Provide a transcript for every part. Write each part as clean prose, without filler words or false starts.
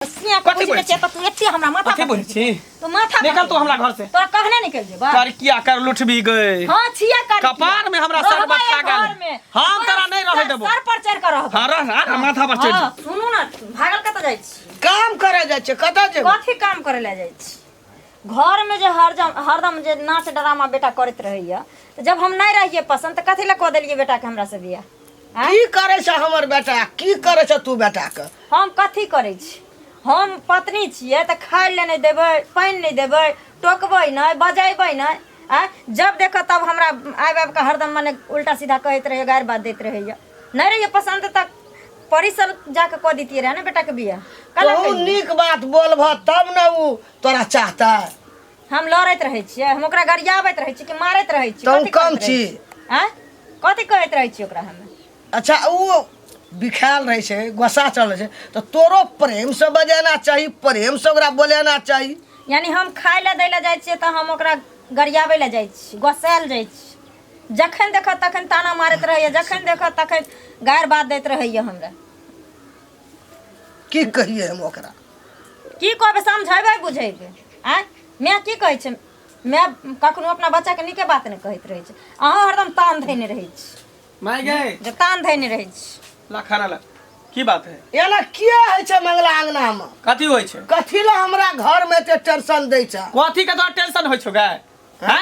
सिया के कथी बुझने बोलै छियै तऽ तू एते हमरा माथा कथी पर बोलै छी तू माथा निकल तू हमरा घर से तोरा कहने निकल जेबा कर किया कर लुटबी गए हां छियै कर कपार में हमरा सर बथा गेल। हम तोरा नहि रहै देबो। सर पर चढ़ के रहबो हाँ रह रह, माथा पर चढ़ हाँ, सुनू ना भागल कतऽ जाइ छी काम करे जाइ छै कतऽ जेबै कथी काम करे लए जाइ छी घर में जे हरदम हरदम जे नाच ड्रामा बेटा करैत रहैया तऽ जब हम नहि रहियै पसंद तऽ कथी लए कऽ देलियै बेटा के हमरा से बियाह आँय? की करे छै हमर बेटा की करे छै तू बेटा के हम कथी करै छी हम पत्नी छियै तऽ खाय लए नहि देबै पानि नहि देबै टोकबै नहि बजेबै नहि आँय जब देखऽ तब हमरा आबि आबि कऽ हरदम मने उल्टा सीधा कहैत रहैया गारि बात दैत रहैया नहि रहैया पसन्द तऽ परिसल जाके कऽ दैतियै रहए ने बेटाके बियाह कला तू नीक बात बोलबह तब ने उ तोरा चाहता हम लड़ैत रहै छियै हम ओकरा गरियाबैत रहै छियै कि मारैत रहै छियै तहूँ कथी कम कहैत रहै छी। छियै? आँय कथी कहैत रहै छियै ओकरा हम अच्छा उ बिखायल रहै छै गोस्सा चढ़ल रहै छै तऽ तोरो प्रेमसँ बजेना चाही प्रेमसँ ओकरा बोलेना चाही यानी हम खाय लए दै लए जाइ छियै तऽ हम ओकरा गरियाबै लए जाइ छी गोसायल जाइ छी जखन देखत तखन ताना मारैत रहैया जखन देखत तखन गारि बात दैत रहैया हमरा की कहियै हम ओकरा की कहबै समझेबै बुझेबै आँय माय की कहै छै माय कखनो अपना बच्चाके नीके बात नहि कहैत रहै छै अहाँ हरदम तान धयने रहै छी माय गए जे तान धयने रहै छी ला खाना ला की बात है एना किया होइ छै मंगला अंगनामे कथी होइ छै कथी लए हमरा घरमे एते टेंशन दै छै कथी के तोरा टेंशन होइ छौ गए हैं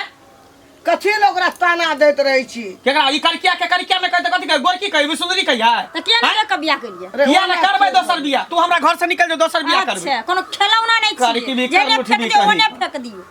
कथी लए ओकरा ताना दैत रहै छी केकरा ई करिकिया के करिकिया में कहते कथी कहे गोरकी कही सुंदरी कही है तऽ किया नहि लऽ कऽ बियाह केलियै अरे किया ओना ने करबै दोसर बियाह तू हमरा घर से निकल जो दोसर बियाह करबै अच्छा कोनो खेलौना नहि करकी छियै भी जेने कर, फेक मुठबी दियौ कही। ओने फेक दियौ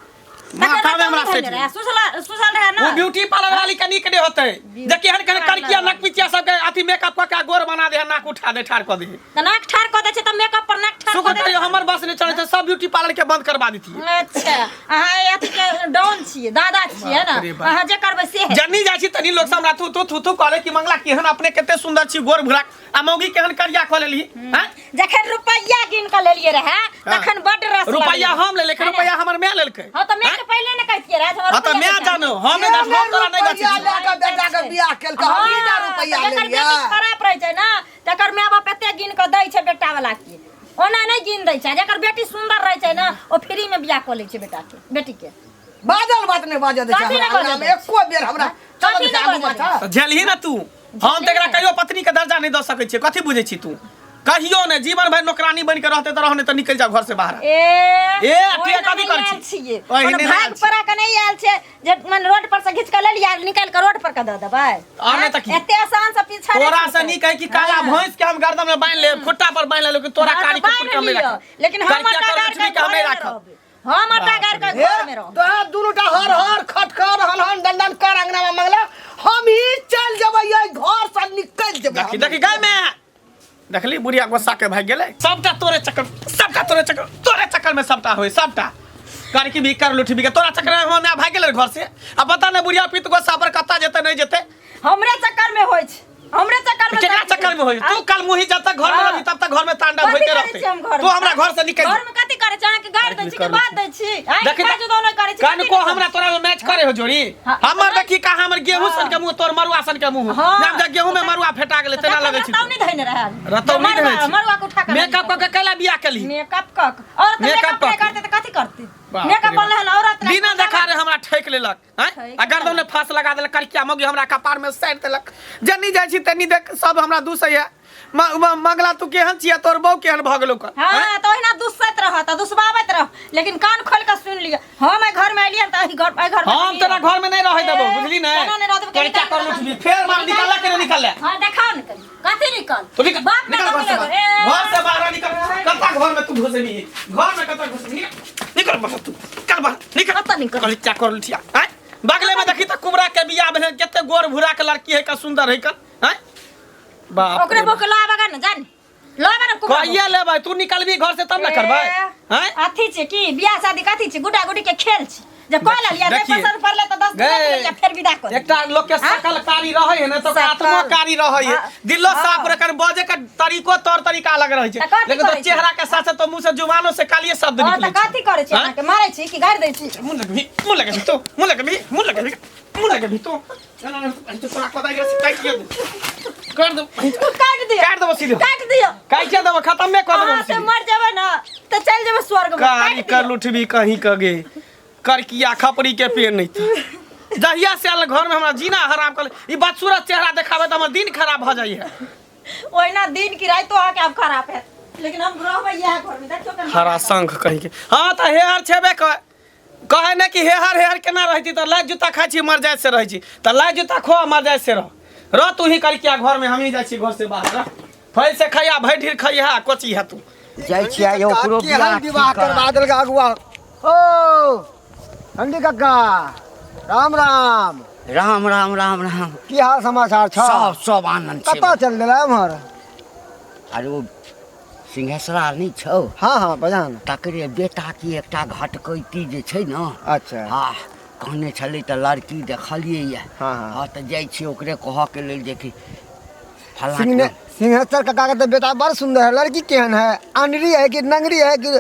माथा में हमरा सेट रहे सुसला सुसल रहे ना वो ब्यूटी पार्लर वाली के नीक नहीं होते देखी हन कन करिकिया नक पिचिया सब के अथी मेकअप क के गोर बना दे नाक उठा दे ठार क दे तऽ नाक ठार कऽ दै छै तऽ मेकअप पर नाक ठार शुक्र कऽ दै करियो हमर बस नहीं चले छै सब ब्यूटी पार्लर के बंद करवा देती अच्छा अहाँ अथी के डॉन छियै दादा छियै बाप रे ने बाप। अहाँ जे करबै से हेतै। जनी जाइ छी तनी लोग सब हमरा थू थू थू थू कहले कि मंगला केहन अपने कते सुंदर छी गोर भुरा आ मौगी केहन करिया कऽ लेली हैं जखन रुपैया गिन कऽ लेलियै रहए तखन बड रस रुपैया लगलै। हम लेलकै रुपैया हमर माय लेलकै हँ तऽ मायके पहिले ने कहितियै रहए जे हमरा हँ तऽ रुपैया माय के चाही। जानो हम नहि गाछ हम तोरा नहि गाछै रुपैया छी लए कऽ बेटाके बियाह केलकै हँ, हमही टा रुपैया तऽ जकर लेलियै बेटी खराब रहै छै ने तकर माय बाप एते गिन कऽ दै छै बेटा वाला के ओना नहि गिन दै छै जकर बेटी सुंदर रहै छै ने ओ फ्री में बियाह कऽ लै छै बेटा के बेटी के बाजल बात नहि बाजऽ दै छै कथी नहि हमरा बाजऽ अंगनामे दै छै? एको बेर हमरा चलऽ कथी दै छै नहि आगू बाजऽ दै माथा तऽ झेलही ने तू हम तऽ एकरा कहियो पत्नी के दर्जा नहि दऽ सकै छियै कथी बुझै छी तू कहियो नहि जीवन भरि नौकरानी बनि के रहते तऽ रह नहि तऽ निकलि जाओ घर से बाहर ए ए, ओहिना अथिए कथी नहि करै आयल छी? छियै ओहिने कोनो नहि भाग आयल छी। पड़ा के नहि आयल छै जे मन रोड पर से घीच के लेलियै आ निकालि के रोड पर के दऽ देबै आओर नहि तऽ की? एते आसान से पीछा नहि तोरा से छूटतै। नीक है कि काला भैंस के हम गर्दन में बांध लेब खुट्टा पर बांध लेब लेकिन तोरा हाँ, तऽ कारी कुकुर बान्हि के हम नहीं लिअ, राखब लेकिन हम करिया आटा कर गारि लक्ष्मी के के हम नहीं घरे में राखब रहबै। हम आटा गारि के घर में रहब तोरा दुनू टा हर हर खटखर हन हन दन दन कर अंगना में मंगला हम ही चल जेबै एहि घर से निकल जेबै देखी देखी गाय में देखली बुढ़िया गुस्सा के भाग गेलै सबटा तोरे चक्कर सबटा तोरे चक्कर तोरे चक्कर में सबटा होय सबटा करकी भी कर लुठी भी के तोरा चक्कर में हम भाग गेलै घर से आ पता नहीं बुढ़िया पीत गुस्सा पर कत्ता जेतै नहीं जेतै हमरे चक्कर में होइ छै हमरे चक्कर में केकरा सब चक्कर में होई तू कल मुही जब तक घर में हाँ। रही तब तक घर में तांडव कथी होते करै रहते छी हम घर तू हमरा घर से निकल घर में कथी करै छी अहाँके गारि दै छी कि बात दै छी अहाँके देखी काज दोनो करै छी कथी कनको नहि हमरा तोरा में मैच करे हो जोड़ी हाँ। हमर देखी कहाँ हमर गेहूं सन के मुंह तोर मरुआ सन के मुंह हाँ। जब जब गेहूं में मरुआ फेटा गेलै तेना लगै छै रतौनी धइने रहै रतौनी धइने छै। मरुआ के उठा के मेकअप क के कैला बियाह केली मेकअप क के औरत मेकअप मेकअप नहि कऽ के। करतै तऽ कथी करतै बाप रे मेकअप बाप। बनलै हन औरत नहि बिना देखा रे हमरा ठेक लेलक हैं ठकि आ गर्दन में फांस लगा देलक करिकिया मौगी हमरा कपार में सैर देलक जन्नी जाइ छी तन्नी देख सब हमरा दूसैया मंगला तू केहन छिया तोर बहू केहन भऽ गेलौ कर हाँ तो ओहिना दुसैत रह तऽ दुसबाबैत रह लेकिन कान खोल के सुन लिअ हम एहि घर में एलियै तऽ एहि घर एहि घर में हम तोरा घर में नहीं रहै देबो बुझली ने केना नहि रह देबो करिकिया कर लुटबी फेर मार निकलला के नहीं निकलले हाँ देखाओ ने कनी कथी निकल तू निकल बाप निकल घर से ना बाहर घर से बाहर निकल कत्ता घर में तू घुसबी घर में कत्ता घुसबी निकल निकल बाहर तू निकल बाहर निकल कत्ता निकल? करिकिया कर लुटिया हैं बगले में देखी त कुबरा के बियाह भेल कते गोर भूरा के लड़की है का सुंदर है का हैं बाप ओकरे रे बाप। बोके लाबा गा ने जान लाबा ने कुबरा कहिया लेबै तू निकलबी घर से तब ने करबै हैं अथी छै की बियाह शादी कथी छै गुडा गुडी के खेल छै जे कऽ लेलियै नहि देखिए। पसंद पड़लै तऽ 10 दिन गए। राखि लेलियै फेर विदा कऽ देलियै। एकटा लोक के सकल कारी रहै है ने तऽ ओकर सकल। आत्मो कारी रहै है हाँ। दिलो हाँ। साफ रखन बजे के तरीको तौर तरीका अलग रहै छै तऽ कथी लेकिन तो करै छै? चेहरा के साथ साथ तो मुंह से जुबानो से कालिए शब्द हँ निकलै तऽ कथी करै छी हाँ? अहाँके मारै छी कि गारि दै छी मुंह लगबी मुंह लगबी तो मुंह लगबी मुंह लगबी मुंह लगबी तो चल ना तोरा पता है से काटि के कर दे। काट दियो। काट देबो सीधे। काट दियो। काटि देबो, खत्म में कर देबो। अहाँ से मर जेबै ना तऽ चलि जेबै स्वर्ग में। कारी काटि कर दियौ। लुठबी कहीं कगे करकिया खपरी के पेड़ नहीं था। जहिया से आयल घर में हमरा जीना हराम कर, ई बदसूरत चेहरा देखावे त हमर दिन खराब भ जाइ है। ओहिना दिन की राति अहाँके आब खराब है, लेकिन हम रहबै इएह घर में, देखियौ केना। हरा शंख कहीं के। हाँ तऽ हेहर छेबे कर, कहे ने कि हेहर हेहर केना रहै छी, तऽ लाइ जूता खाइ छी मर जाइ से रहै छी, तऽ लाइ जूता खो मर जाइ से रह। रह तू ही करकिया घर में, हम ही जाइ छी घर से बाहर। रह फल से खैया भरि ढीर खैया कोची है तू। जाइ छियै ओकरो केहन बियाह विवाह ठीक करा। करवा देलक अगुआ। ओ ठंडी कक्का, राम राम। राम राम राम राम। की हाल समाचार छ? सब सब आनंद छै। कतऽ चल देला एम्हर? अरे ओ सिंहेश्वरा नहि छौ? हाँ हाँ, बजान। तकरे बेटा की एकटा घटकैती जे छै ने। अच्छा। हाँ, कहने छलै तऽ लड़की देखलियै यऽ। हाँ, हाँ। हाँ तऽ जाइ छियै ओकरे कहऽके लेल जे कि फलाँ सिंहने सिंहेश्वर काका के तऽ बेटा बड़ सुंदर है। लड़की केहन है? अनरी है कि नंगरी है कि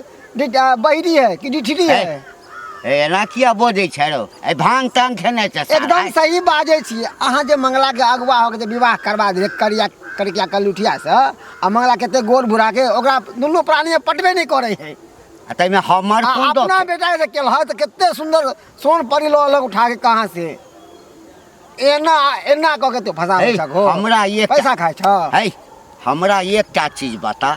बहिरी है कि डिठरी है? ए, एना किया बजै छै रौ? ए भांग तांग खेने छै सारा। एकदम सही बाजै छी अहाँ। जे मंगला के अगुआ हो के जे विवाह करवा देले करिया करिया कलुठिया से, आ मंगला कते गोर भूरा के, ओकरा दुनू प्राणी में पटबे नहीं करे है। आ ताहिमे हमर आ कोन अपना दोष? बेटा के केलह तऽ कते सुंदर सोन परी लऽ अलग उठा के कहाँ से एना एना कऽ के तू फंसा हे, छको। हमरा एक पैसा खाइ छ। है, हमरा एकटा चीज बता,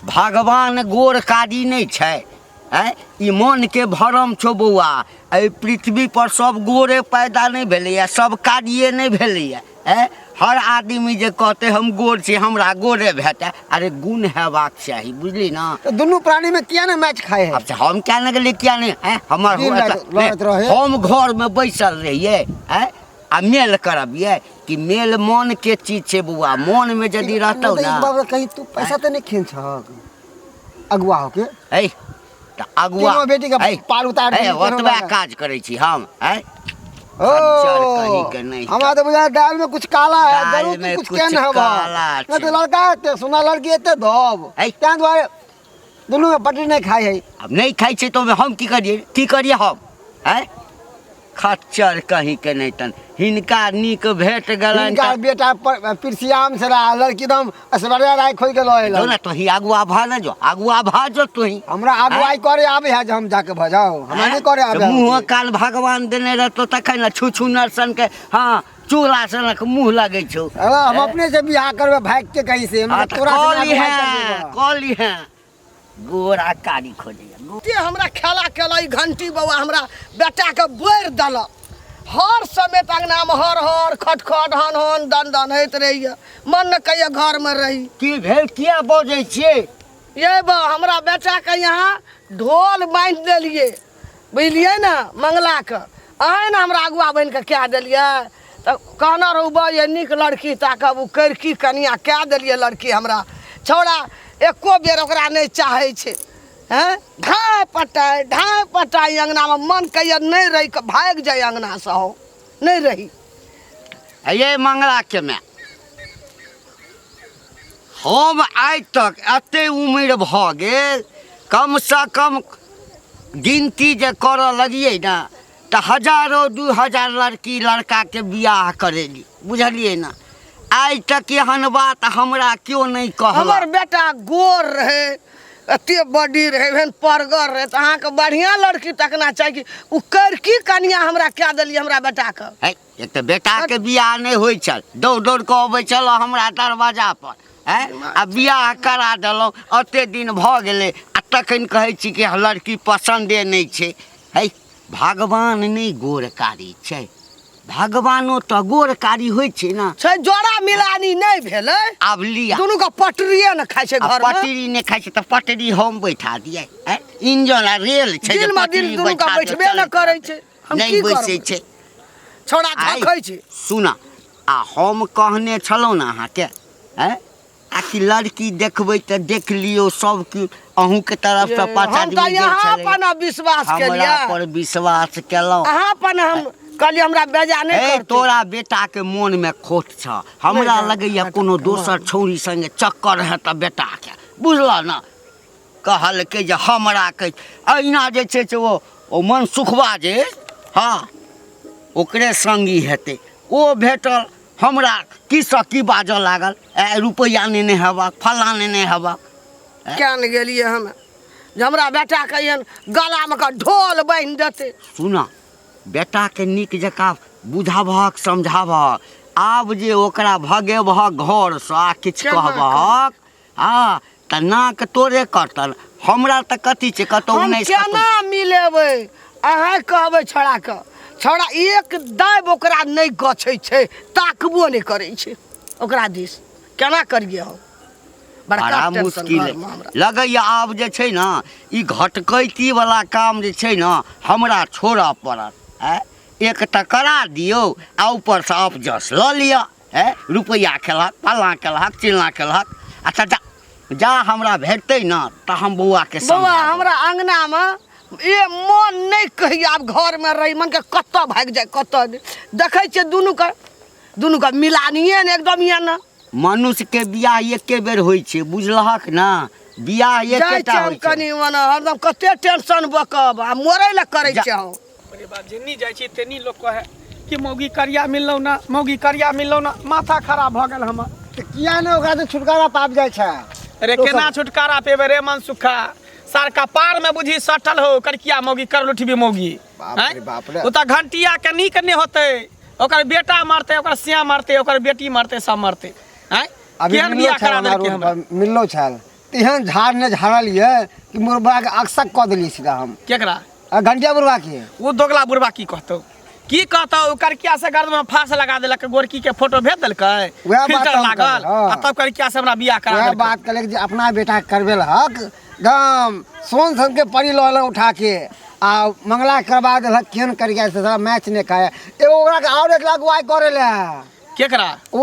भगवान गोर कारी नहि छै? आँय, ई मनके भरम छौ बौआ। एहि पृथ्वी पर सब गोरे पैदा नहि भेलैए, सब कारिए नहि भेलैए। आँय, हर आदमी जे कहतै हम गोर छी हमरा गोरे भेटै, अरे गुण हेबाक चाही, बुझली ना? तऽ दुनू प्राणी में किया ने मैच खाए है? आब से हम क्या ने गेलियै, किया नहि? आँय, हमर दिन राति लड़ैत रहै। हम घरमे बैसल रहियै, आँय, आ मेल करबियै कि मेल मन के चीज छै बौआ, मन में यदि रहतौ ना। बाबा, कहीं तू पैसा तऽ नहि खेन छहक अगुआ होके? है तऽ अगुआ तीनों बेटी के है, पार उतार है, देली, केनो ओतबे लगा। काज करै छी हम, है ओ खच्चर कहीं के नहीं। हमरा तऽ बुझाय दाल में कुछ काला है। दालि जरूर में तू कुछ कुछ केन हबा। काला नहीं तो छै। लड़का एते सुना, लड़की एते धब है। तें दुआरे दुनू में पटरी नहीं खाई है। आब नहि खाइ छै तऽ ओहिमे हम की करियै, की करियै हम? है खच्चर कहीं के नहीं तन हिनका नीक भेट गेलनि। हिनका बेटा पिरसियाम से रहा, लड़की एकदम ऐश्वर्या राय खोज के लऽ जो एलन। ने तोही अगुआ भऽ ने जो, अगुआ भऽ जो तोही। हमरा अगुवाई करे आबे है जे हम जाके भऽ जाउ? हमरा नहीं करे आबे। मुँह कान भगवान देने रहतो तखन ने छू छू नरसन के, हाँ, चूल्हा सनक मुँह लगै छौ। अरे हम अपने से बियाह करबै भाग के कहीं से, हाँ, तऽ तोरा से कऽ ना लीहें, अगुवाई करबै। कऽ लीहें, गोरा कारी खोजैया। ते हमरा खेला केला ई घंटी बौआ हमरा बेटाके बोरि देलक। हर समय अंगनामे हर हर खट खट हन हन दन दन होइत रहैए, मन ने कहिया घरमे रही। की भेल, किया बजै छियै? ये बा, हमरा बेटाके यहाँ ढोल बान्हि देलियै, बुझलियै ने? मंगलाके अहेँ ने हमरा अगुआ बनि कऽ कए देलियै, तऽ कहने रहू बा ये नीक लड़की ताकब, ओ करिकी कनिया कए देलियै लड़की। हमरा छौड़ा एको बेर ओकरा नहि चाहै छै। हैं, ढाइ पटाइ ढाइ पटाइ अङ्गनामे, मन कहिया नहि रहि कऽ भागि जाइ अङ्गनासँ, हम नहि रही। ये मंगला के माय, हम आइ तक एते उम्र भऽ गेल, कमसँ कम गिनती जे करऽ लगियै ने तऽ हजारो 2000 लड़की लड़काके बियाह करेली, बुझलियै ने? आइ तक एहन बात हमरा केओ नहि हमर कहलक। बेटा गोर रहै, एते बडी रहै, एहन परगर रहै, तऽ अहाँके बढ़िआँ लड़की तकना चाही कि ओ करिकी कनिया हमरा कए देलियै हमरा बेटाके? है, एक तऽ बेटाके बियाह नहि होइ छल, दौड़ दौड़ कऽ अबै छल हमरा दरवाजा पर, हैं, आ बियाह करा देलहुँ, एते दिन भऽ गेलै आ तखन कहै छी कि लड़की पसन्दे नहि छै। है, भगवान नहि गोर कारी छै? भगवानो तऽ गोर कारी होइ छै ने। छै, जोड़ा मिलानी नहि भेलै। आब लिअ। दुनू के पटरिए ने खाइ छै आ घरमे। पटरी नहि खाइ छै तऽ पटरी हम बैठा दियै? हैं? इंजन आ रेल छै जे दिनमे दिन पटरी दुनू के बैठा दियौ, बैठबे ने चलैत करै रहतै। छै। हम नहि की बैसै करबै? छै। छौड़ा आइ झखै छै। सुन, आ हम कहने छलहुँ ने अहाँके, हैं, आ कि लड़की देखबै तऽ देख लियौ सब कि अहूँके तरफसँ पाँच हम तऽ आदमी गेल यहाँ छलै। अपन विश्वास हमरा केलियै। पर विश्वास केलहुँ। अहाँ अपन हम कहलियै हमरा बेजा नहि हे करतै। तोरा बेटाके मोनमे खोट छ, हमरा नहि, लगैया कोनो दोसर छौड़ी संगे चक्कर हेतऽ बेटाके, बुझलऽ ने? कहलकै जे हमरा कहै अहिना जे छै से ओ मनसुखबा जे, हाँ, ओकरे संगी हेतै, ओ भेटल। हमरा की सँ की बाजऽ लागल, ए रुपैआ नेने हेबक, फल्लाँ नेने हेबक। किया ने गेलियै हम जे हमरा बेटाके एहन गलामे के ढोल बान्हि देतै। सुनऽ, बेटाके नीक जकाँ बुझाबहक समझाबहक। आब जे ओकरा भगेबहक घरसँ आ किछु केना कहबहक, हँ, तऽ नाक तोरे कटल। हमरा तऽ कथी छै, कतहु हम 19 कतहु। केना मिलेबै अहाँ कहबै छौड़ाके? छौड़ा एक दाबि ओकरा नहि गछै छै, ताकबो नहि करै छै ओकरा दिस। केना करियै हम? बड़का बड़ा टेंशन मुश्किल घरमे हमरा लगैया। आब जे छै ने ई घटकैती वाला काम जे छै ने हमरा छोड़ऽ पड़त। आँय, एक तऽ करा दियौ आ ऊपरसँ अपजस लऽ लिअ। आँय, रुपैआ खेलहक, फल्लाँ केलहक, चिल्लाँ केलहक। अच्छा जा जा, हमरा भेटतै ने तऽ हम बौआके बौआ समझायब। हमरा अङ्गनामे ए मन नहि कहैया आब घरमे रही, मनके कतऽ भागि जाय कतऽ नहि। देखै छियै दुनूके दुनूके मिलानिए ने एकदम यऽ ने। मनुष्यके बियाह एके बेर होइ छै, बुझलहक ने? बियाह जाइ एकेटा छियै हम होइ छै। कनि मने हरदम कते टेंशन बकब आ मरै लए करै जा- छियै हम। अरे बाप, जेनी जाइ छी तेनी लोक कहे कि मौगी करिया मिललौ ना, मौगी करिया मिललौ ना। माथा खराब भऽ गेल हमर। तऽ किया ने ओकरा से छुटकारा पाबि जाइ छै? अरे केना छुटकारा पेबे रे मनसुखा? सार कपार में बुझी सटल हो करकिया मौगी, कर लुठबी मौगी। बाप आँय? रे बाप रे। ओ तऽ घंटिया के नीक नहि होतै, ओकर बेटा मरतै, ओकर सिया मरतै, ओकर बेटी मरतै, सब मरतै। आँय, अभी केहन मिललो बियाह छल करा हमरा देलकै रोड हमरा पर मिललो छल, तेहन झाड़ ने झाड़लियै कि मुरबा के अकसक कऽ देलियै सीधा हम। केकरा? आ घंटिया बुढ़वा के। ओ दोगला बुढ़वा की कहतौ, की कहतौ? ओ करकिया से गर्द में फांस लगा देलक, गोरकी के फोटो भेज देलकै, वएह बात फिल्टर हम लागल, कहलियै, हाँ। आ तब करकिया से हमरा बियाह करा वएह देलकै। बात कहलियै जे अपना बेटा के करबेलहक एकदम सोन सन के परी लऽ एलक उठा के आ मंगला करबा देलक, केहन करिया से साला मैच नहि खाय। एगो ओकरा के आओर एक लाख वाइ करे ले। केकरा? ओ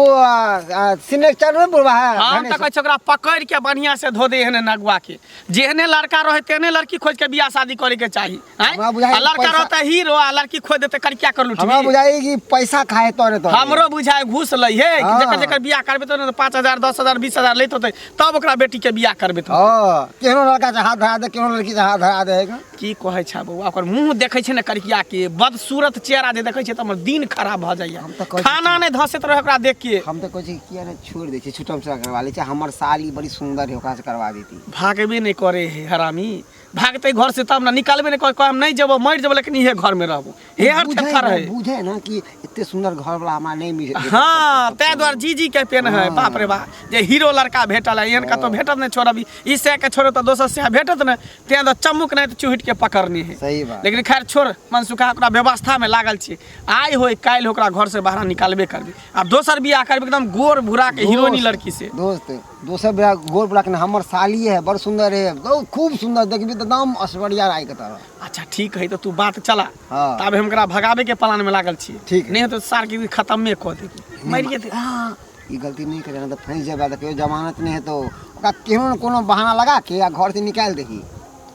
सिनेचर में बुढ़वा है। हम धनेश। तऽ कहै छी ओकरा पकड़ के बढ़िया से धो दे एहने नगुआ के। जेहने लड़का रहे तेहने लड़की खोज के बियाह शादी करे के चाही। आँय? हमरा बुझाइ आ लड़का पैसा- रहता हीरो आ लड़की खोज देते करिया कर लुटबी। हमरा बुझाइ कि पैसा खाए तोरे तोरे। हमरो बुझाय घूस लै हे कि हाँ। जकर जकर बियाह करबे तो 5,000 10,000 20,000 लैत होतै तब ओकरा बेटी के बियाह करबे तो। हाँ, केहनो लड़का से हाथ धरा दे, केहनो लड़की से हाथ धरा दे। की कहै छै बौआ, ओकर मुँह देखै छै ने करिया के बदसूरत चेहरा जे देखै छै तऽ हमर दिन खराब भऽ जाइया। हम तऽ कहै छी खाना नहि धसैत रहै ओकरा देख के। हम तऽ कहै छी किया नहि छोड़ि दै छी, छुटम से करवा लै छी। हमर साली बड़ी सुंदर है, ओकरा से करवा देती। भागबे नहि करे हे हरामी, भागते घर से तब ने, निकालबे नहि करे। कहे हम नहि जेबो, मरि जेबो, लेकिन इहे घर में रहबो। हे हर बुझे थेथर ना, है। बुझे ना कि एते सुंदर घर वाला हमरा नहीं मिले। हाँ, ताहि दुआरे जी जी के पेन है। बाप रे बाप, जे हीरो लड़का भेटल है एहन कतौ भेटत नहि। छोड़बी ई सह के छोड़ो तऽ दोसर सह भेटत नहि, तें दुआरे चमुक नहि तऽ चुहिट के पकड़नी है। सही बात। लेकिन खैर छोड़ मनसुखा, ओकरा व्यवस्था में लागल छी। आइ होय काल्हि ओकरा घर से बाहर निकालबे करबी आ दोसर बियाह करबी एकदम गोर भूरा के हीरोइनी लड़की से। दोस्त, दोसर बियाह गोर भूरा के ना, हमर साली है बड़ सुंदर है, बहुत खूब सुंदर, देखबी तऽ एकदम ऐश्वर्या राय के तरह। अच्छा ठीक है, तो तू बात चला। हाँ। तब हम एकरा भगाबे के प्लान में लागल छी। ठीक है। नहीं तो सार के खत्मे कऽ देबी, मरि जेतै। हाँ, ई गलती नहीं करे ना तऽ फंसि जेबै, तऽ कहियो जमानत नहीं हेतौ। ओकरा केहनो ने कोनो बहाना लगा के आ घर से निकालि दही।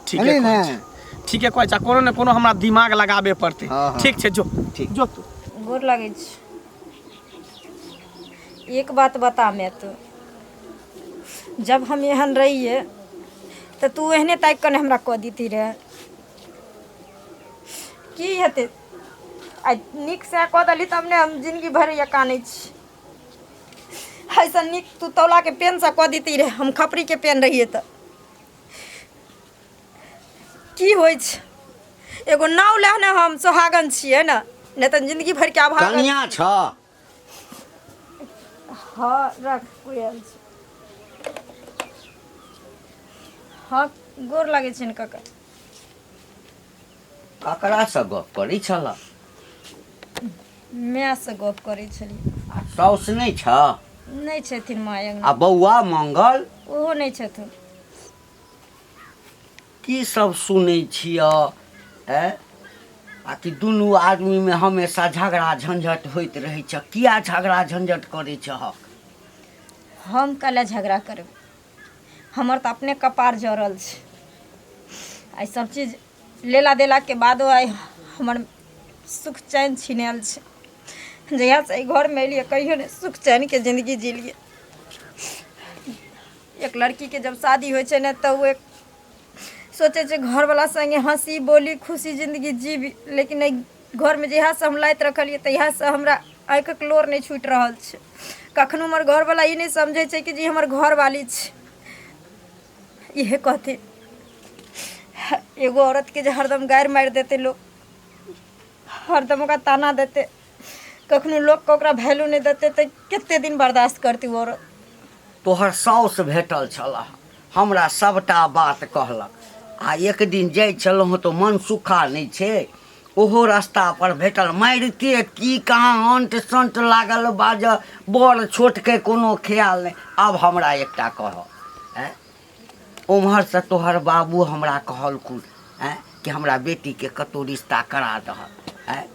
ठीके बुझलिही कहै ने? छै, ठीके कहै छै। कोनो ने कोनो हमरा दिमाग लगाबे पड़तै। हाँ, हाँ। ठीक छै, जो। ठीक। जो तू। गोर लगै छी। एक बात बता मैं तो, जब हम एहन रहिए तऽ तू एहने ताकि कऽ ने हमरा कऽ देती रहे, की हेतै? आइ नीकसँ कऽ देली तब ने हम जिनगी भरि ये कानै छी। एहिसँ नीक तू तौलाके पेनसँ कऽ देती रहे, हम खपरीके पेन रहियै तऽ की होइ छै? एगो नाव लए ने हम सोहागन छियै ने, नहि तऽ जिन्दगी भरिके अभागन। कनिया छ? हँ, रख कोई आयल छै। हँ, गोर लागै छै ने काका। ककरासँ गप करै छल? मायसँ गप करै छलियै। आ साउस नहि छ? नहि छथिन माय आ अङ्गना। बौआ मंगल? ओहो नहि छथिन। की सब सुनै छिय? ऐ आ कि दुनू आदमीमे हमेशा झगड़ा झंझट होइत रहै छ, किया झगड़ा झंझट करै छहक? हम कले झगड़ा करबै? हमर तऽ अपने कपार जरल छै। आइ सब चीज लेला देलाके बादो आइ हमर सुख चैन छिनायल छै। जहियासँ एहि घरमे एलियै कहियो नहि सुख चैनके जिन्दगी जिलियै। एक लड़कीके जब शादी होइ छै ने तऽ ओ एक सोचै छै घरवला सङ्गे हँसी बोली खुशी जिन्दगी जीबी, लेकिन एहि घरमे जहियासँ हम लाति रखलियै तहियासँ हमरा आँखिक लोर नहि छूटि रहल छै। कखनो हमर घरवला ई नहि समझै छै कि जे ई हमर घरवाली छै। इहे कहथिन एगो औरतके जे हरदम गारि मारि देतै लोक, हरदम ओकरा ताना देतै, कखनो लोकके ओकरा वैल्यू नहि देतै, तऽ कते दिन बर्दाश्त करतै ओ औरत? तोहर साउस भेटल छलह, हमरा सभटा बात कहलक। आ एक दिन जाइ छलहुँ तऽ मन सुखा नहि छै, ओहो रास्तापर भेटल, मारिते की कहाँ अंट संट लागल बाजऽ, बड़ छोटके कोनो ख्याल नहि। आब हमरा एकटा कहऽ, आँय, ओम्हरसँ तोहर बाबू हमरा कहलखुन, आँय, कि हमरा बेटीके कतहु रिश्ता करा दहक, आँय,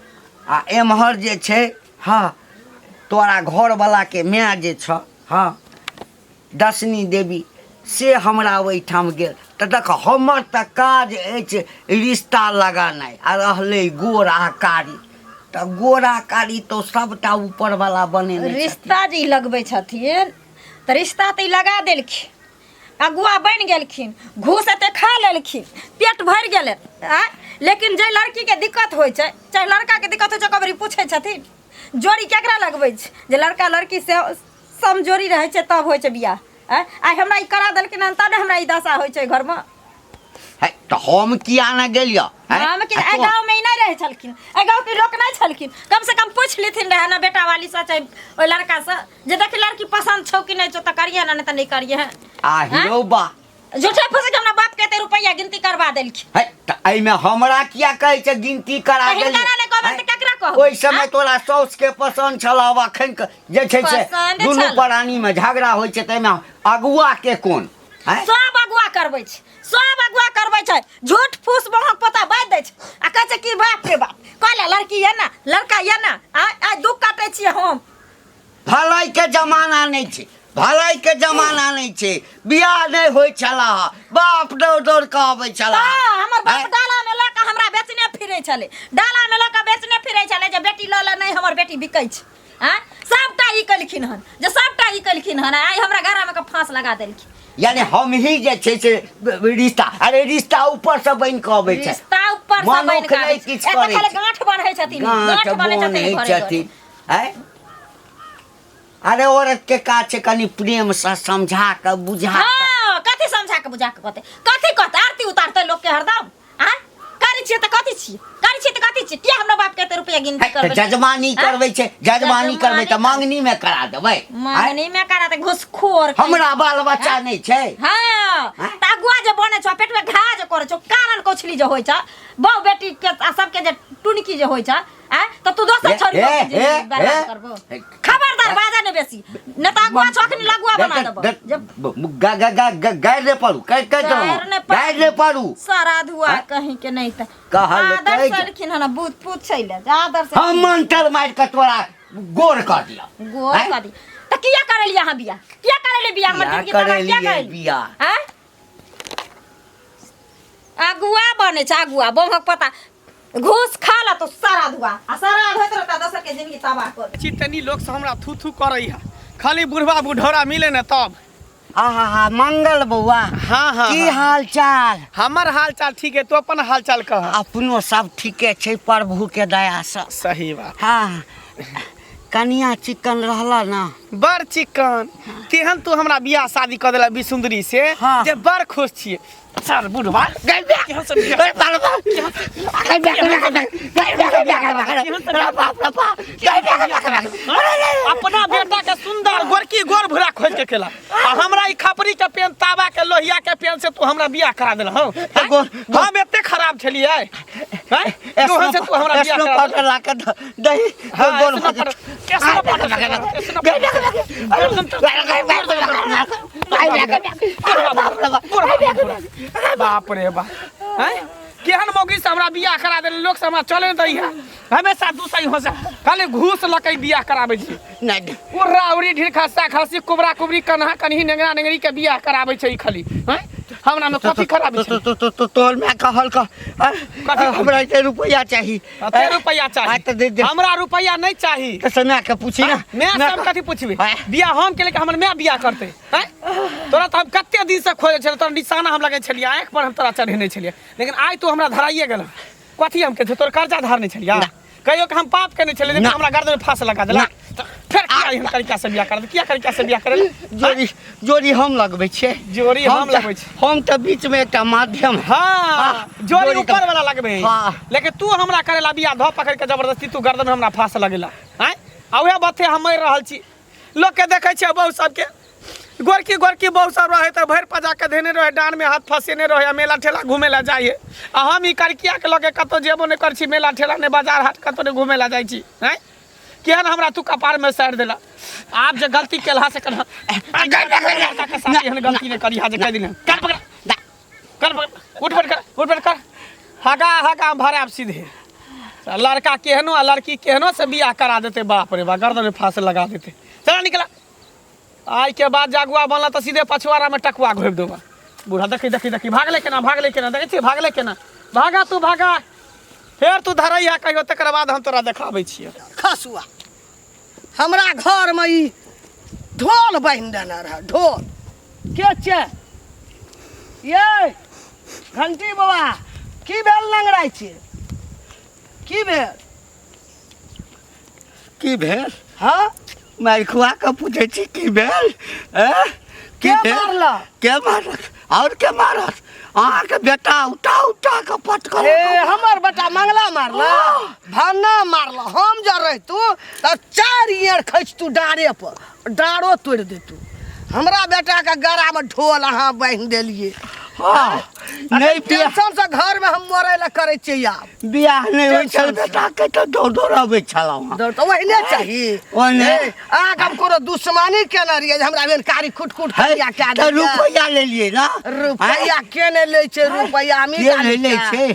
आ एम्हर जे छै, हँ, तोरा घरवलाके माय जे छऽ, हँ, दशनी देवी, से हमरा ओहिठाम गेल तऽ देख, हमर तऽ काज अछि रिश्ता लगानाइ, आ रहलै गोर आ कारी, तऽ गोरा कारी तऽ सभटा ऊपरवला बनेने छथिन। रिश्ता जे ई लगबै छथिन तऽ रिश्ता तऽ ई लगा देलखिन, अगुआ बनि गेलखिन, घूस एते खा लेलखिन, पेट भरि गेलै आँय, लेकिन जाहि लड़कीके दिक्कत होइ छै, चाहे लड़काके दिक्कत होइ छै, ओकर पूछै छथिन जोड़ी केकरा लगबै छै? जे लड़का लड़की से समजोरी रहै छै तब होइ छै बियाह। आँय, आइ हमरा ई करा देलखिन हन तब ने हमरा ई दशा होइ छै घरमे। है, तऽ हम किया ने गेलियऽ? हैं? हम कि आ एहि तों- गाँवमे ई नहि रहै छलखिन, एहि गाँवके लोक नहि छलखिन, कम से कम पूछि लेथिन रहए ने बेटा वाली से चाहे ओहि लड़का से, जे देखी लड़की पसन्द छौ कि नहि छौ, तऽ करिहे ने, नहि तऽ नहि करिहे। आ हिरो बा झूठे फूसे के हमरा बाप के एते रुपैआ गिनती करवा देलखिन। है, तऽ एहिमे हमरा किया कहै छै गिनती करा तऽ हिनकरा देलियै? नहि कहबनि तऽ केकरा कहबै? ओहि समय आँय? तोरा साउस के पसन्द छल, आब अखन के जे छै से पसन्द दुनू छल। प्राणी मे झगड़ा होइ छै, ताहिमे अगुआ के कोन? आँय? सब अगुआ करबै छै, सब अगुआ करबै छै, झूठ फूस बहक पोता बाजि दै छै आ कहै छै कि बाप रे बाप, कहले लड़की ये ना, लड़का ये ना, आइ आइ दुख काटै छियै हम। भलाई के जमाना नहि छै, भलाई के जमाना नहि छै। बियाह नहि होइ छला, बाप दौड़ दौड़ कऽ अबै छला। तऽ हमर बाप आँय? डाला में लऽ कऽ हमरा बेचने फिरै छलै, डाला में लऽ कऽ बेचने फिरै छलै जे बेटी लऽ ले, नहि हमर बेटी बिकै छै। आँय, सबटा ई केलखिन हन, जे सबटा ई केलखिन हन, आइ हमरा गरामे के फांस लगा देलखिन। यानी हम ही जे छै से रिश्ता, अरे रिश्ता ऊपर से बनि कऽ अबै छै, रिश्ता ऊपर से बनि मनुख कऽ आबै नहि छै। किछु एतऽ करै खाली छै। गाँठ बान्है छथिन, गाँठ गाँठ बान्है छथिन बान्है घरे घरे। छथिन। आँय? अरे औरत के काज छै कनि प्रेम से समझा कऽ बुझा कऽ। हाँ, कथी समझा के बुझा के कहतै, कथी कहतै? आरती उतारतै लोक के हरदम। आँय, करै छियै तऽ कथी छियै, करै छियै तऽ कथी छियै? किया हमरा बाप के एते रुपया गिनती है, तऽ करबै? जजमानी आँय? करबै छै, जजमानी करबै तऽ जजमानी मांगनी में करा देबै। आँय? मांगनी में करा दे, घुसखोर कहीं। हमरा बाल बच्चा नहि छै। हाँ, आँय? तऽ अगुआ जे बनै छौ, पेटमे घा जे करै छौ, कारण कौछली जे होइ छौ, बहु बेटी के आ सबके जे टुनकी जे होइ छौ, आँय, तऽ तू दोसर हे, छोरी हे, के जिंदगी हे, बर्बाद हे। करबो। हे। खबरदार बाजा ने बेसी, न तऽ अगुआ छौ अखनी लगुआ बना देबो। जब गारि नहि पड़ू, कहि कहि गारि नहि देलहुँ, पड़ू। गारि नहि पड़ू। सारा धुआ आँय? कहीं के नहीं तऽ कहलकै आदर जे- से एलखिन हन, बूथ पूछै ले जे आदर से हम मंत्र मारि कऽ तोरा गोर कऽ दिअ। गोर आँय? कऽ दी तऽ किया करेलियै अहाँ बियाह? किया करेलियै बियाह? हमर किया जिंदगी तबाह किया करेलियै करेलियै बियाह? आँय? अगुआ बनै छै अगुआ, बमक पता घूस खा ला तो सारा धुआ आ सारा होइत रहता, दोसर के जिंदगी तबाह कर। छी तनी लोक से हमरा थू थू करै है, खाली बुढ़वा बुढ़ौरा मिले ने तब। आहा हा, मंगल बौआ। हाँ, हाँ, की हाँ। हाल चाल? हमर हाल चाल ठीक है, तू अपन हाल चाल कह। अपनो सब ठीके छै प्रभु के दया से। सही बात। हाँ, कनिया चिकन रहला ना? बड़ चिकन, तेहन तू हमरा बियाह शादी कऽ देला बिसुंदरी से हाँ। जे बड़ खुश छियै। सर बुढ़वा केहन सब बियाह- अपना बेटा के सुंदर गोरकी गोर भूरा खोज के केला, आ हमरा ई खपरी के पेन, तावा के लोहिया के पेन से तू हमरा बियाह करा देला। हौ, हम एते खराब छलियै हैं? तोहन से तू हमरा बियाह स्नो करा पाउडर देला। ला के दही हाँ, गोर snow powder, snow powder, snow powder. बाप रे बाप, हैं? केहन मौगी से हमरा बियाह करा देले, लोक से हमरा चले नहि दैया, हमेशा दूसई हो से खाली घूस लऽ के बियाह कराबै छी। नहि उर्रा उरी ढीर खस्सा खसी कुबरा कुबरी कन्हा कन्ही नेंगरा नेंगरी के बियाह कराबै छै ई खाली। हैं? हमरा में कथी खराबी छै? तो तो तो तोहर माय कहल क कथी? हमरा एते रुपैआ चाही। कते रुपैआ हाँ, चाही? तऽ दे दे। हमरा रुपैआ नहीं चाही। तऽ से माय के पूछी ना। मैं माय सब कथी पूछबी? हाँ। बियाह हम केले कि हमर माय बियाह करते? हैं? तोरा तऽ हम कते दिन से खोजे छलियै, तोरा निशाना हम लगै छलियै, आँखि पर हम तोरा चढ़ेने छलियै, लेकिन आइ तू हमरा धराइए गेल। कथी हम के तोर कर्जा धारने छलियै? कहियो के हम पाप केने छलियै लेकिन ना। हमरा गर्दन में फांस लगा देलक तऽ फेर किया एहन तरीका से बियाह कर किया तरीका से बियाह करेला जोड़ी जोड़ी हम लगबै छियै जोड़ी हम तऽ- लगबै छियै। हम तऽ बीच में एकटा माध्यम है हाँ हाँ, जोड़ी जोड़ी ऊपर वाला लगबे हाँ। लेकिन तू हमरा करेला बियाह धो पकड़ के जबरदस्ती तू गर्दन में हमरा फांस लगेला आँय आ उएह बाते हम मरि रहल छी लोक के देखै छियै बहु सबके गोरकी गोरकी बहु सब रहे तऽ भरि पजा के धेने रहे डाँड़ में हाथ फंसेने रहे आ मेला ठेला घूमे ला जाइए आ हम ई करकिया के लऽ के कतौ जेबो नहि करै छी मेला ठेला नहि बाजार हाट कतौ नहि घूमे ला जाइ छी आँय केहन हमरा तू कपार में सारि देला आब जे गलती केलहा से केलहा के साथ एहन गलती नहि करिहा जे कहि दिना कर पकड़ कर पकड़ उठ बैठ कर उठ बैठ कर हगा हगा हम भराब सीधे आ लड़का केहनो आ लड़की केहनो से बियाह करा देते बाप रे बा गर्दन में फांस लगा देते चला निकला आइ के बाद जागुआ बनला तऽ सीधे पछुआरा में टकुआ घोपि देबा बूढ़ा देखी देखी देखी भागले केना भागले केना देखै छियै भागले केना भागा तू भागा फेर तू धरैया कहियो तकर बाद हम तोरा देखाबै छियै खसुआ हमरा घरमे ई ढोल बान्हि देने रहए ढोल के छै ये घंटी बाबा की भेल लंगड़ाइ छियै की भेल की भेल हाँ मारि खुआ कऽ पूछै छी की भेल ए? की के भेल? मारलक? के मारलक आओर के मारत अहाँके बेटा उठा उठा कऽ पटकल ए हमर बेटा मंगला मारला भन्ना मारला हम जब रहितू तऽ चारि ईयर खसितू डाँरे पर डाँरो तोड़ि देतू हमरा बेटाके गरामे ढोल अहाँ बान्हि देलियै हाँ नहि बियाह टेंशन से घर में हम मरे ला करे छियै आब बियाह नहि होइ छल टेंशन से। बेटाके तऽ दौड़ दौड़ अबै छलहुँ हँ दौड़ तऽ ओहिने चाही ओहने। ए, अहाँके हम कोनो दुश्मनी केने रहियै जे हमरा बेन कारी खुट खुट है करिया कए तऽ देलियै। रुपैआ लेलियै ने रुपैआ के नहि लै छै रुपैआ के नहि लै छै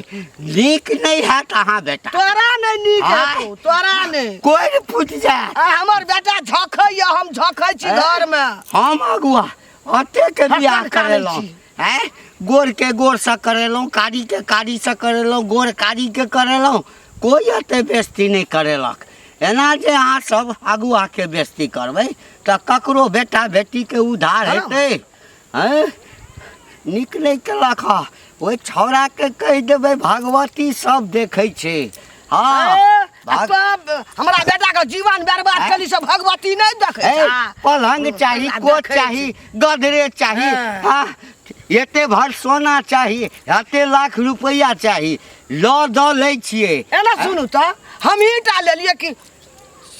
नीक नहि हैत अहाँ बेटा तोरा नहि नीक आँय। हेतौ तोरा नहि कोइ फुटि जायत आ हमर बेटा झखैया हम झखै छी घरमे हम अगुआ अतेक बियाह हक्कन कानै करेलहुँ छी। आँय गोरके गोरसँ करेलहुँ कारीके कारीसँ करेलहुँ गोर कारीके करेलहुँ कोइ एते बेस्ती नहि करेलक एना जे अहाँ सब अगुआके बेस्ती करबै तऽ ककरो बेटा बेटीके उद्धार हँ। हेतै आँय नीक नहि केलक हँ ओहि छौड़ाके कहि देबै भगवती सब देखै छै हँ ए, आ भाग- तब हमरा बेटा के जीवन बर्बाद आँय? केली से भगवती नहीं देखे ए, पलंग चाही हमरा कोट देखै चाही गदरेज चाही हाँ। हाँ एते भर सोना चाही एते लाख रुपैआ चाही लऽ दऽ लै छियै एना सुनू तऽ हमही टा लेलियै कि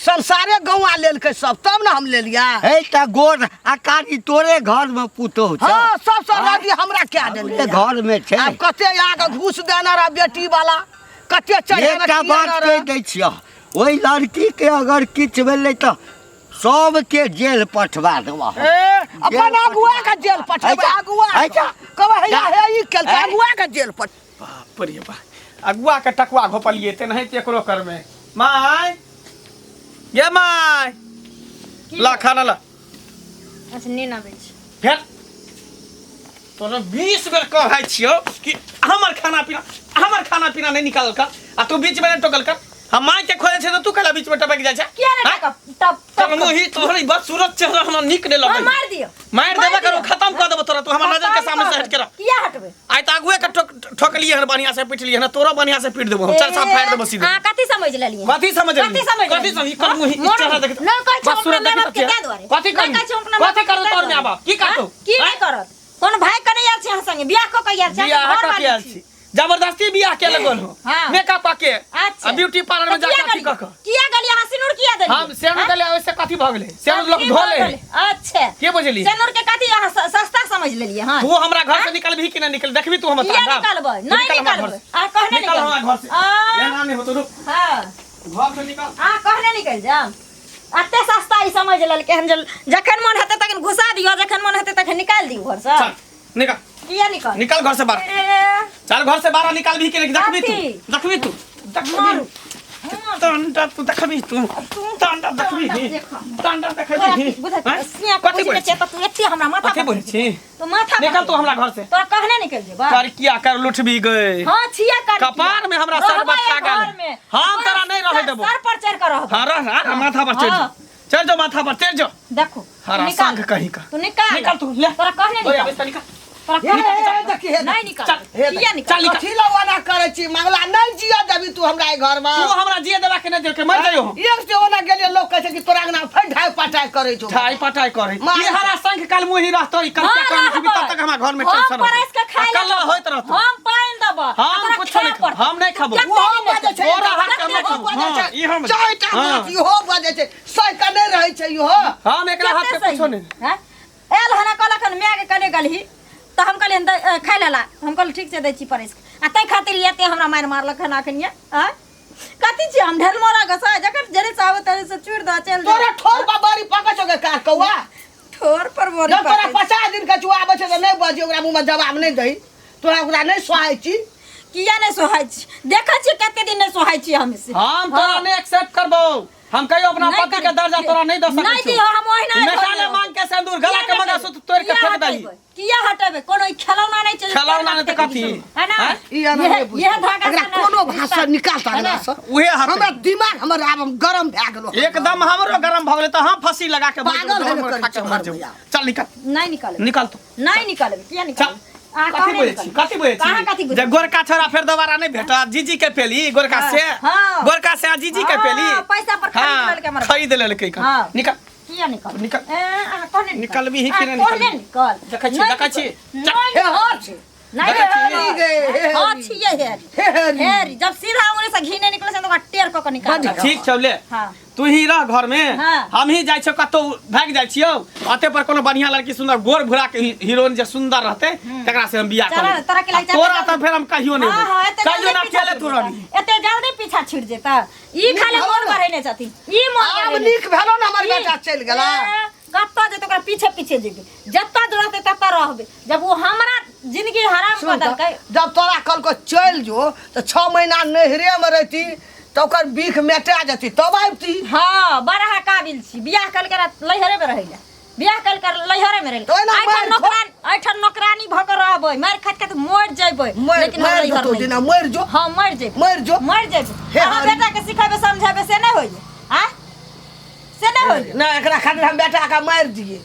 संसारे गौआ लेलकै सब तब ने हम लेलियै हे तऽ गोर आ कारी तोरे घरमे पुतोहु छौ हाँ सब सब रदी हमरा कए हमरे देलियै घरमे छै आब कते अहाँके घूस देने रह बेटी वाला कते चढ़ेने एकटा किए बात ने कहि रह? दै छियह ओहि लड़कीके अगर किछु भेलै तऽ सबके जेल पठवा देबह ए, अपन अगुआ के जेल पठेबै ऐ जा, अगुआ ऐ जा। कहबै हैया जा। हे ई केलकै ऐ। अगुआ के जेल पठ बाप रे बा अगुआ के टकुआ घोपलिए तेनाहिते एकरो करबै माय ये माय ला खाना ला अच्छा नींद आबै छै फेर तोरा 20 बेर कहै छियौ कि हमर खाना पीना हमर खाना पीना नहि निकालल कर आ तू बीच में नहि टोकल कर हम माय के खोजे छै तऽ तू कैला बीच में टपक जाइ छै किया नहि हाँ? टकब टप तब टप मुही तोहर ई बस सूरत चेहरा हमरा नीक नहि हाँ, लगै मार दियौ मारि देबे करू खत्म कऽ देबो तोरा तू हमर नजर के सामने से हट के रह किया हटबै आइ तऽ आगुए के ठोकलियै हन बढ़िया से पिटलियै हन तोरो बढ़िया से पीट देबो हम चल साफ फाड़ि देबो सीधे अहाँ कथी समझ लेलियै कथी समझ कथी समझ कथी समझ कर मुही मोर- चेहरा देख नहि कहै छौ बस सूरत अपना देखी माय-बाप के तऽ ताहि दुआरे। कथी नहि करू कहै छौ अपना कथी माय-बाप के करू ताहि तोर माय दुआरे। बाप की करतौ हाँ? की नहि करत कोन भाई कने आयल छी अहाँ संगे बियाह कऽ के आयल छी बियाह अहाँ कऽ घरवाली के आयल छी जबरदस्ती बियाह के लगल हो हाँ। मेकअप के अच्छा आ ब्यूटी पार्लर में तऽ जाके किया अथी कऽ गेलियै? कऽ किया गेलियै अहाँ सिनूर किया देलियै हम सेनु देले ओइसे कथी भऽ गेलै सेनु लोक कथी धो भऽ ले गेलै? अच्छा के बुझलियै सिनूर के कथी अहाँ सस्ता समझ लेलियै हँ तू हमरा घर से निकलबही कि नहीं निकल देखबी तू हमर किया तांडा निकलबै? नहि निकल हमरा घर निकलबै। से अहाँ कहने निकल हमरा घर से आ। एना नहीं होतो रुक हँ घर से निकल अहाँ कहने निकलि जायब एते सस्ता ई समझ लेलकै हन जे जखन मन हेतै तखन घुसा दियौ जखन मन हेतै तखन निकालि दियौ घरसँ चल निकल किया निकल निकल घर से बाहर ए, चल घर से बाहर निकाल भी के नहीं देखबी तू कथी? देखबी तू देखबी मारू तांडा तू देखबी तू तांडा देखबी तांडा देखबी बुझै हैं? सिया के कथी बुझै बोलै छियै तऽ तू एते हमरा माथा कथी पर बोलै छी तू माथा पर निकल तू हमरा घर से तोरा कहने निकल जेबा कर किया कर लुटबी गए हां छिया कर कपार में हमरा सर बता गेल। हम तोरा नहीं रहै देबो। सर पर चढ़ के रहबो हाँ रह हाँ माथा पर चढ़ हाँ। जो चढ़ जो माथा पर चढ़ जो देखो हरा निकाल। संग कहीं का तू निकाल निकल तू ले तोरा कहने ओए, निकल अबे निकल तोरा हे, हे, हे, देखी, हे, नहीं निकाल चल, हे, किया निकाल चल, निकाल। कथी लवाना करै छी मंगला नहीं जिया देबी तू हमरा घर में तू हमरा जिए देबा के नहीं देके मर जाइयो हम। एक से ओना गेलियै लोग कहै छै कि तोरा अंगना फेर ढाई पटाई करै छौ ठाई पटाई करे मार। ई हरा शंख काल मुही रहतो ई कल हाँ, क्या करने जीबी तब रहबै। तक हमरा घर में हम टेंशन परसि के खाइ कल लेबै। होइत रहतो हम पानि देबऽ आ हम तोरा कुछो नहीं खाय खाबो पड़तौ। हम नहीं खाबो कते ओहो बजै छै तोरा हाथ के हम नहीं ओहो खाबो। बजै हाँ, छै ई हम चारिटा हाँ। माछ इहो बजै छै सहि कऽ नहि रहै छै इहो हम एकरा हाथ के कते कुछो सही? नहीं हैं? आयल हना कहलक हन माय के कने गेलही तऽ हम कहलियै खाइ लेला हम कहलियै ठीक छै दै छी परसि के आ ताहि खातिर एते हमरा मारि मारलक हन अखन ये आँय कथी छियै हम ढेर मोरा घसा जकर जरे से आबै तरे से चूड़ दऽ चलि तोरा जा ठोर पर बड़ी पकै छौ गे काक कौआ ठोर पर बोरी जब तोरा पकै छै। 50 दिन के आबै छै तऽ नहि बजी ओकरा मुँहमे जवाब नहि दही तोरा ओकरा नहि सोहाइ छी किया नहि सोहाइ छी देखै छियै कते दिन नहि सोहाइ छी हम से हम तोरा नहीं एक्सेप्ट करबो हम कहियो अपना नहीं पति के करबै। दर्जा तोरा नहीं दऽ सकै नहीं छियौ। दिहो, हम ओहिना मेटाले छोड़ि मांग के सिंदूर गला के मंगलसूत्र तोड़ के किया फेंक दही हटेबै? किया हटेबै कोनो ई खेलौना नहि छै जे खेलौना नहि तऽ कथी? है ना आँय? ई एना नहि बुझतै। यह धागा एकरा से ना कोनो भाषा निकाल ता है ना? अंगना से उहे हटे हमरा दिमाग हमर आब हम गरम भए गेलो एकदम हमरो गरम भऽ गेलै तऽ हम फंसी लगा के मर पागल जेबौ, हेबे हमर करै खा के छै मर हमर जेबौ। भैया। चल निकल नहीं निकालबै निकल तू नहीं निकालबै किया चल निकालबै अहाँ कथी कहने बोलै छी निकालबै। कथी बोलै कहाँ कथी छी बुझै जे गोरका छोरा फेर दोबारा नहि भेटत जीजी के पेली गोरका से हाँ। गोरका से आ जीजी के हाँ, पेली पैसा पर खरीद हाँ, लेलकै हमर। खरीद लेलकै कन। हाँ। निकल किया निकाल निकल। ए, अहाँ कहने निकाल। निकलबी ही कि अहाँ नहि कहने निकलबी? निकल देखै छी, नहीं देखै छी। निकल। चल। नहीं हे हर छै नहीं देखै छी। निकल। गे, हे हाँ हरी। छियै हेरी हे हरी। हेरी जब सीधा उंगली से घी नहीं निकले छै तऽ ओकरा टेढ़ कऽ के निकाल बड ठीक छौ ले हाँ। तू ही रह घर में हाँ। हम ही जाइ छियौ कतौ भागि जाइ छियौ अते पर कोनो बढ़िया लड़की सुंदर गोर भूरा के हीरोइन जे सुंदर रहते तकरा से हम बियाह चल, कर लेबै। तोरा के आ लागि चल, तोरा चल। तऽ फेर हम कहियो नहि हाँ, हाँ, एते देबौ। कहियो जल्दी ना पीछा अकेले छुटि तू जेता। रहबी एते जल्दी पीछा छुटि जेता ई खाली भेलो मोन ने। बढ़ेने छथिन ई मोन आब बढ़ेने नीक भेलो ने हमर ई- बेटा चलि गेला ए, कतऽ जेतै ओकरा पीछे पीछे जेबै जतऽ रहतै ततऽ रहबै जब ओ हमरा जिंदगी हराम कऽ सुन तऽ, देलकै जब तोरा कहलको चलि जो तऽ 6 महीना नैहरे में रहती तऽ ओकर बीख मेटा जेती तब आबती हाँ बड़ा काबिल छी बियाह कल के लैहरे में रहै ला बियाह कल कर लैहरे में रहै तो एना एहिठाम मारि नौकरानी एहिठाम नौकरानी भऽ कऽ रहबै मारि खाइत खाइत मरि जेबै मरि लेकिन हम मरि लैहर जेतौ नहि दिना मरि जो हाँ मरि जेबै मरि जो मरि जेबै हे अहाँ हरि। बेटा के सिखेबै समझेबै से नहि होइए आँय से नहि होइए नहि एकरा खातिर हम बेटा के मारि दिए